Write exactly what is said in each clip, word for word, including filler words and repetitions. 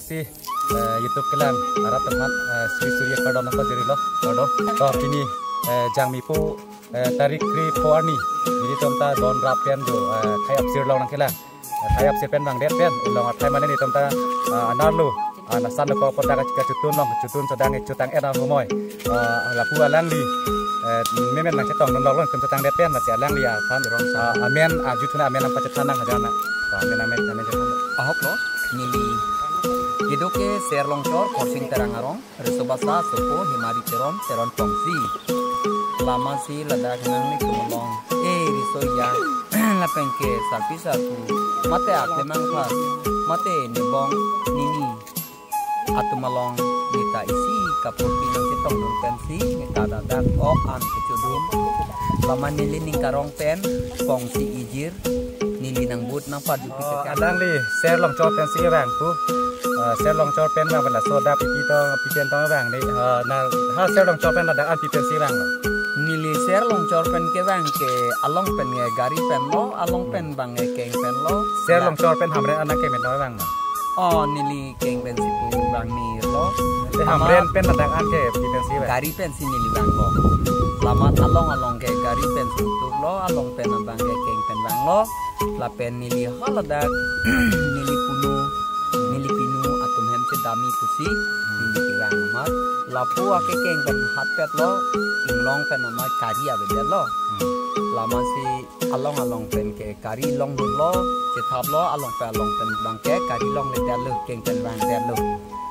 Si, eh, YouTube kelang arat teman, eh, Sri Surya kardom nangpajirilo, kardom. To pini, eh, Jangmipo, eh, tarik kre-pho arni, nelitum ta don rap pen do, eh, thai apsir along nangkelang. Eh, thai apsir pen vangdet pen, along athai mane nelitum ta, eh, anerlo, ah, nasan lo ko dak kachitun along, kachitun sodang, eh, chutang en ahomoi. Eh, lapu alangli, eh, memen nangchetongdun lok lo, nelitum chutangdet pen, lasi alangli aphan, ah, amen, arju thuna amen nangpachethan nang hajar na. Ah, amen, amen, amen chethan. Ahok lo, neli kedo ke Ser Longchor, Khorsing Terang arong, riso basa Sopo Hemari Teron, Teron Pongsi. Lama si ladak nanglitum along, eh, riso ya, lapen ke sarpi sarpo, mate aklemang khas, mate nebong nini atum along neta isi kapurti nangchetongdun pensi neta dadak ok an kechudun. Lama neli ning karong pen Pongsi Ijir, neli nangbut nangpadu. Oh, pitekan. Alangli Ser Longchor pensi kevang pu. Eh, Ser Longchor pen vang pen laso dak pipi tong, pipi pen tong vang ni. Eh, na ha Ser Longchor pen ladak an pi pensi vang lo? Neli Ser Longchor pen kevang ke along pen nge gari pen lo, along pen bang nge keng pen lo. Ser Longchor pen Hamren an nangkeng pen tong vang lo? Oh, neli keng pensi pu vang ni lo. Te Amat Hamren pen ladak an ke pi pensi vang? Gari pensi neli vang lo. Lama along along ke gari pen sutuk lo, along pen abang ke keng pen vang lo. Lapen neli haladak neli punu, neli pinu atum hem chedamji pusi neli kevang amat. Lapu akekeng pen hatpet lo, inglong pen amat kari avedet lo. Lama si along along pen ke kari longdun lo, chethap lo, along pen along pen bang ke kari longledet lo, keng pen vangdet lo.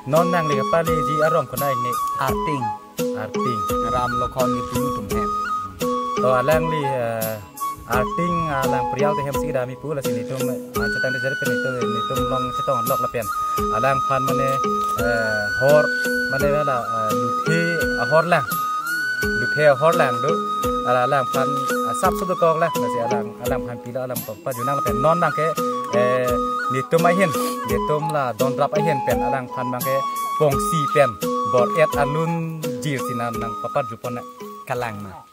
Non nangli kapaleji arong konat ni? Arting. Arting. Ram Lokhon ni punu atum hem. To alangli, eh, Arting alang Prial te hem si kedamji pu, lasi nelitum, eh, chetongdet jare pen nelitum, nelitum along chetong lok lapen alangphan mane, eh, hor mane la, eh, luthe ahor lang. Luthe ahor lang do. Ala alangphan asap so dokok lang, lasi alang, alangphan pilo alang papa junang lapen non bang ke, eh, nelitum ahin, nelitum la don rap ahin pen alangphan bang ke Pongsi pen bor-et alun jir sinan nangpaparjupon na. Kalang na.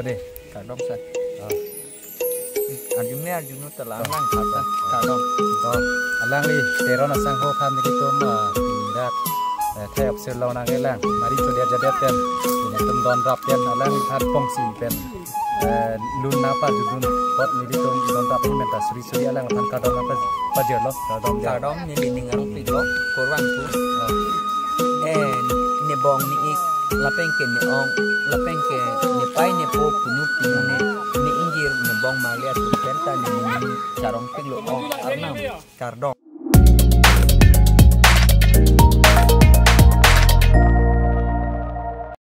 Dei, kardom sir. Ah. Arjune arjunu ta lang lang kata. Kardom. To, alangli Teron asangho aphan nelitum, ah, pindak, eh, thai apsir lo nangkelang. Mari chodia jadet pen. Nelitum donrap pen alangphan pongsi pen, eh, lun nangpajutdun apot nelitum donrap pen ta suri suri alangphan kardom nangpajirlo. Kardom dei. Kardom, neli ning arong pik lo, Korwangthu. Ah. Eh, ne bong ne ik, lapen ke ne ong, lapen ke ne pai ne po, punu pinu ne, ne ingjir, ne bong mali atum pen ta ne ning arong pik lo, ong Arnam. Kardom.